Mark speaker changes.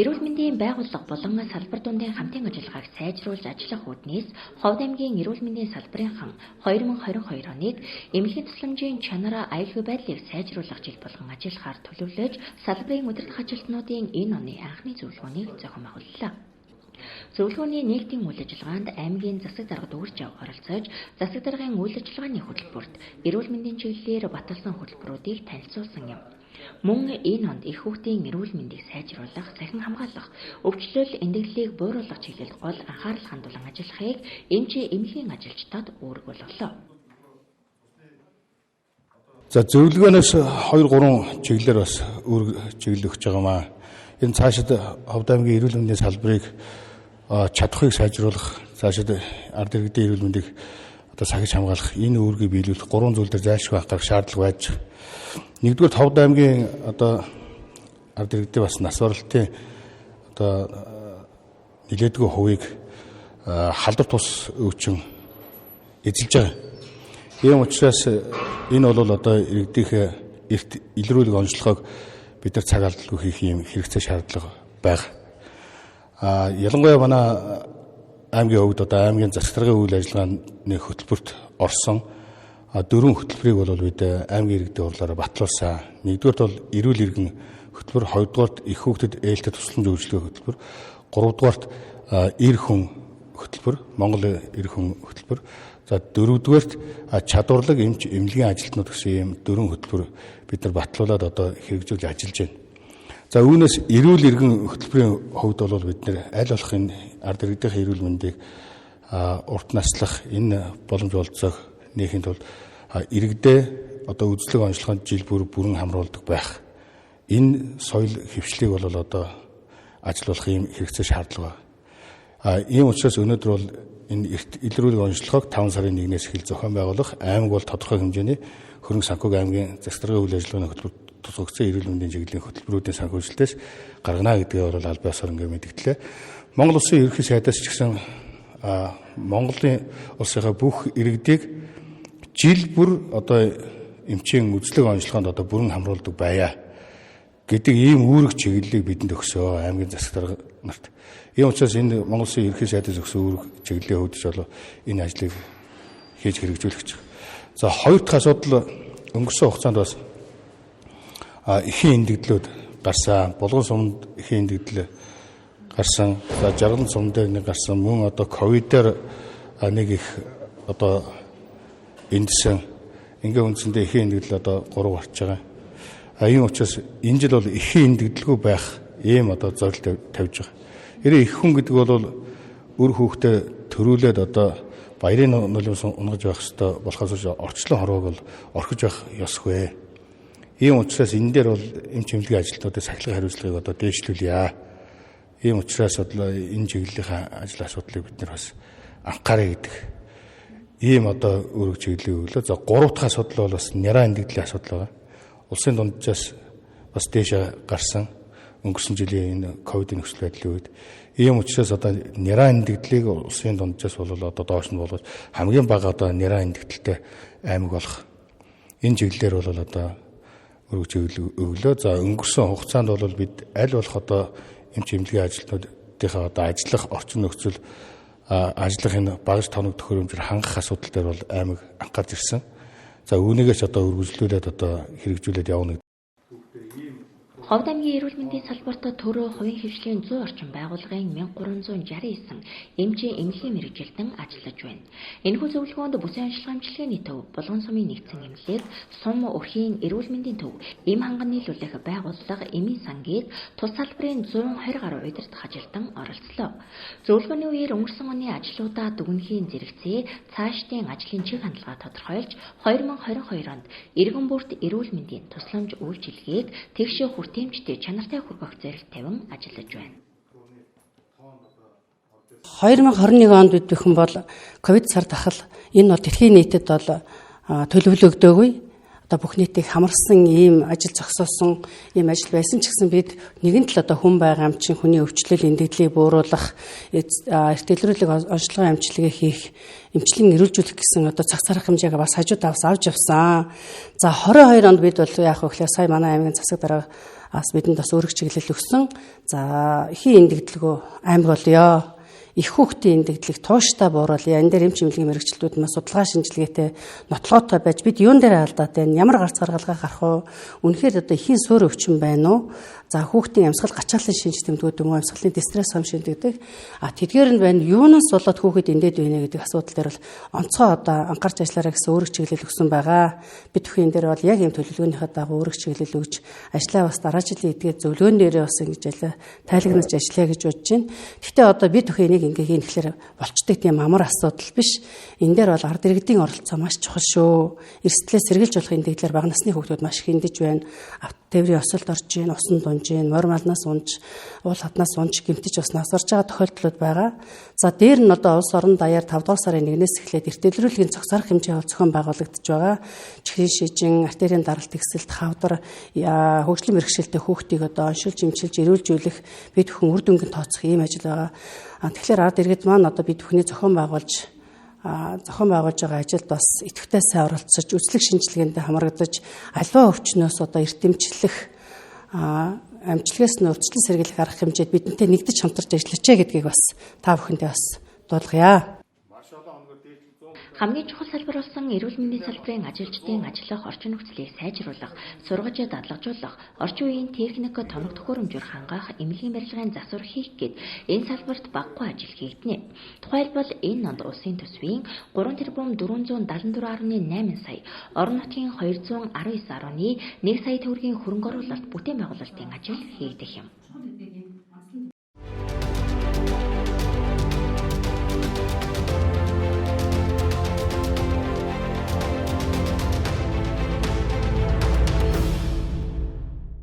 Speaker 1: Эрүүл мэндийн байгууллага болон салбар дундын хамтын ажиллагааг сайжруулж ажиллах үүднээс Ховд аймгийн эрүүл мэндийн салбарынхан 2022 оныг эмнэлгийн тусламжийн чанар, аюулгүй байдлыг сайжруулах жил болгон ажиллахаар төлөвлөж, салбарын удирдах ажилтнуудын энэ оны анхны зөвлөгөөнийг зохион байгууллаа. Зөвлөгөөний нийтийн үйл ажиллагаанд аймгийн засаг дарга Дүүрч оролцож, засаг даргын үйл ажиллагааны хөтөлбөрт эрүүл мэндийн чиглэлээр баталсан хөтөлбөрүүдийг танилцуулсан юм. Мөн энэ онд эх хүүхдийн эрүүл мэндийг сайжруулах, сахин хамгаалах, өвчлөл эндэглэлийг бууруулах чиглэлд гол анхаарал хандуулан ажиллахыг эмч эмнэлгийн ажилчдад үүрэг болголоо.
Speaker 2: За, зөвлөгөөнөөс 2 3 чиглэлээр бас үүрэг чиглэл өгч байгаа маа. Энэ цаашид Ховд аймгийн эрүүл мэндийн салбарыг чадахыг сайжруулах, цаашид ард иргэдийн эрүүл мэндийг одоо сахиж хамгаалах энэ үүргийг биелүүлэх гурван зүйл дээр зайлшгүй анхаарах шаардлага байж. Нэгдүгээр, Ховд аймгийн одоо ард иргэдийн бас нас баралтын одоо нилээдгүй хувийг халдвар тус өвчин эзэлж байгаа. Ийм учраас энэ бол одоо иргэдийнхээ эрт илрүүлэг онцлогоог бид нар цаг алдалгүй хийх юм хэрэгцээ шаардлага байгаа. Ялангуяа манай аймгийн хувьд одоо аймгийн засаг даргын үйл ажиллагааны хөтөлбөрт орсон дөрвөн хөтөлбөрийг бол бид аймгийн иргэдийн хурлаараа батлуулсан. Нэгдүгээрт бол эрүүл иргэн хөтөлбөр, хоёрдугаарт эх хүүхдэд ээлтэй тусламж үйлчилгээ хөтөлбөр, гуравдугаарт эр хүн хөтөлбөр, Монгол эр хүн хөтөлбөр. За, дөрөвдүгээрт чадварлаг эмч эмнэлгийн ажилтнууд гэсэн ийм дөрвөн хөтөлбөр бид нар батлуулаад одоо хэрэгжүүлж ажиллаж байна. За, үүнээс эрүүл иргэн хөтөлбөрийн хувьд бол бид нэр аль болох энэ ард иргэдийн эрүүл мэндийг урт наслах энэ боломж болцоог нээхийн тулд иргэдээ одоо үзлэг онцлогонд жил бүр бүрэн хамруулдаг байх. Энэ соёл хөвшлийг бол одоо ажиллуулах ийм хэрэгцээ шаардлага. Ийм учраас өнөөдөр бол энэ эрт илрүүлэг онцлогоог 5 сарын 1-ээс эхэл зохион байгуулах аймаг бол тодорхой хэмжээний хөрөнгө санхүүг аймгийн засаг даргын үйл ажиллагааны хөтөлбөр тусгагдсан эрүүл мэндийн чиглэлийн хөтөлбөрүүдийн санхүүжилтээс гаргана гэдгээ бол аль биесээр ингээ мэдгдлээ. Монгол Улсын ерөнхий сайдаас ч гэсэн Монголын улсынхаа бүх иргэдийг жил бүр одоо эмчийн үзлэг онцлогоонд одоо бүрэн хамруулдаг байя гэдэг ийм үүрэг чиглэлийг бидэнд өгсөө аймгийн засаг дарга нарт. Ийм учраас энэ Монгол Улсын ерөнхий сайдаас өгсөн үүрэг чиглэлийн хувьд ч болоо энэ ажлыг хийж хэрэгжүүлэх гэж. За, хоёр дахь асуудал, өнгөрсөн хугацаанд бас эхийн эндэгдлүүд гарсан. Булган суманд эхийн эндэгдэл гарсан. За, Жаргал сум дээр нэг гарсан. Мөн одоо ковидээр нэг их одоо эндсэн. Ингээ үндсэндээ эхийн эндэгдэл одоо 3 гарч байгаа. А ийм учраас энэ жил бол эхийн эндэгдэлгүй байх ийм одоо зорилт тавьж байгаа. Хэрэг их хүн гэдэг бол үр хүүхдээ төрүүлээд одоо баярын нулимс унгаж байх ёстой болохоос орчлон хорвоог бол орхиж байх ёсгүй. Ийм учраас энэ дээр бол эмч эмнэлгийн ажилтнуудын сахилгын хариуцлагыг одоо дээшлүүлье. Ийм учраас одоо энэ чиглэлийн ажил асуудлыг бид нар бас анхаарай гэдэг ийм одоо үүрэг чиглэлийг өглөө. За, гурав дахь асуудал бол бас няраа эндэгдлийн асуудал байгаа. Улсын дунджаас бас дээшээ гарсан өнгөрсөн жилийн энэ ковидын нөхцөл байдлын үед. Ийм учраас одоо няраа эндэгдлийг улсын дунджаас бол одоо доош нь болгож хамгийн бага одоо няраа эндэгдэлтэй аймаг болох энэ чиглэлээр бол одоо өргөж чиглэл өглөө. За, өнгөрсөн хугацаанд бол бид аль болох одоо эмч эмнэлгийн ажилтнуудынхаа одоо ажиллах орчин нөхцөл, ажиллах энэ багаж тоног төхөөрөмжөөр хангах асуудал дээр бол аймаг анхаарч ирсэн. За, үүнийгээс одоо өргөжлүүлээд одоо хэрэгжүүлээд явна.
Speaker 1: Ховд аймгийн эрүүл мэндийн салбарт төрөө хувийн хвшлийн 100 орчим байгууллагын 1369 эмчийн эмнэлгийн мэргэжилтэн ажиллаж байна. Энэхүү зөвлөгөөнд бүсийн онцлог эмчилгээний төв, Булган сумын нэгдсэн эмнэлэг, сум өрхийн эрүүл мэндийн төв, эм ханган нийлүүлэх байгууллага, эмийн сан гээд тус салбарын 120 гаруй удирдах ажилтан оролцлоо. Зөвлөгөөний үеэр өнгөрсөн оны ажлуудаа дүгнэхийн зэрэгцээ цаашдын ажлын чиг хандлага тодорхойлж 2022 онд иргэн бүрт эрүүл мэндийн тусламж үйлчилгээг тэгш хүртээмжтэй чанартай хүргэх зорилт тавин ажиллаж байна.
Speaker 3: 2021 онд бид бүхэн бол ковид цар тахал энэ бол дэлхийн нийтэд бол төлөвлөгдөөгүй, одоо бүх нийтийг хамарсан ийм ажил зогсоосон ийм ажил байсан ч гэсэн бид нэгэн тал одоо хүн байгаа юм чинь хүний өвчлөл эндэгдлийг бууруулах, эрт илрүүлэг онцлогын эмчилгээ хийх, эмчилгээн эрүүлжүүлэх гэсэн одоо цаг царах хэмжээг бас хажууд авс авч явсан. За, 22 онд бид бол яах вэ гэхээр сая манай аймгийн засаг дарга Бас бидэнд бас өөрөг чиглэл өгсөн. За эхийн эндэгдлэгөө аймаг болёо. Их хүүхдийн эндэгдлийг тууштай бууруулъя. Энэ дээр эмч эмнэлгийн мэргэжилтүүд маш судалгаа шинжилгээтэй нотлогоотой байж бид юун дээр алдаатай байна? Ямар гарц гаргалгаа гарах вэ? Үнэхээр одоо эхийн суурь өвчин байна уу? За хүүхдийн амьсгал гачааллын шинж тэмдгүүд юм уу? Амьсгалын дистресс хам шинждэг. А тэдгээр нь байна. Юунаас болоод хүүхэд эндээд байна гэдэг асуудал дээр бол онцгой одоо анхаарч ажиллаарай гэсэн өөрөг чиглэл өгсөн байгаа. Бид бүхэн энэ дээр бол яг ийм төлөвлөгөөнийхөө дагуу өөрөг чиглэл өгж ажлаа бас дараа жилийн эдгээр зөвлөгөөн дээрээ бас ингэж ажиллаа тайлагнаж ажиллая гэж бодож байна. Гэхдээ одоо бид бүхэн энийг ингээ хийн гэхлээр болчдөг тийм амар асуудал биш. Энэ дээр бол ард иргэдийн оролцоо маш чухал шүү. Эрсдлээ сэргийлж болох эндэгдлэр бага насны хүүхдүүд маш их эндэж байна. Авт тээврийн осолд орж гин, усан дунж гин, морь малнаас унж, уул хатнаас унж гэмтэж бас нас орж байгаа тохиолдлууд байгаа. За дээр нь одоо улс орон даяар 5 дугаар сарын 1-ээс эхлээд эрт дэлгэрүүлгийн цогцорох хэмжээ бол зохион байгуулагдаж байгаа. Чихрийн шижин, артерийн даралт тэгсэлт, хавдар, хөгжлийн бэрхшээлтэй хүүхдийг одоо оншилж, эмчилж, эрүүлжүүлэх бид бүхэн үр дүнгийн тооцох ийм ажил байгаа. Тэгэхээр ард иргэд маань одоо бид бүхний зохион байгуулж байгаа ажилд бас идэвхтэй сайн оролцож, үзлэг шинжилгээнд хамрагдаж, аливаа өвчнөөс одоо эрт эмчлэх, амжилтгаас нь урьдчилан сэргийлэх арга хэмжээд бидэнтэй нэгдэж хамтарч ажиллажээ гэдгийг бас та бүхэндээ бас дуулгая.
Speaker 1: Хамгийн чухал салбар болсон эрүүл мэндийн салбарын ажилчдын ажиллах орчин нөхцөлийг сайжруулах, сургаж дадлагжуулах, орчин үеийн техник тоног төхөөрөмжөөр хангах, эмнэлгийн барилгын засвар хийх гээд энэ салбарт багагүй ажил хийгдэнэ. Тухайлбал энэ онд улсын төсвийн 3 тэрбум 474.8 сая, орон нутгийн 219.1 сая төгрөгийн хөрөнгө оруулалт бүтээн байгуулалтын ажил хийгдэх юм.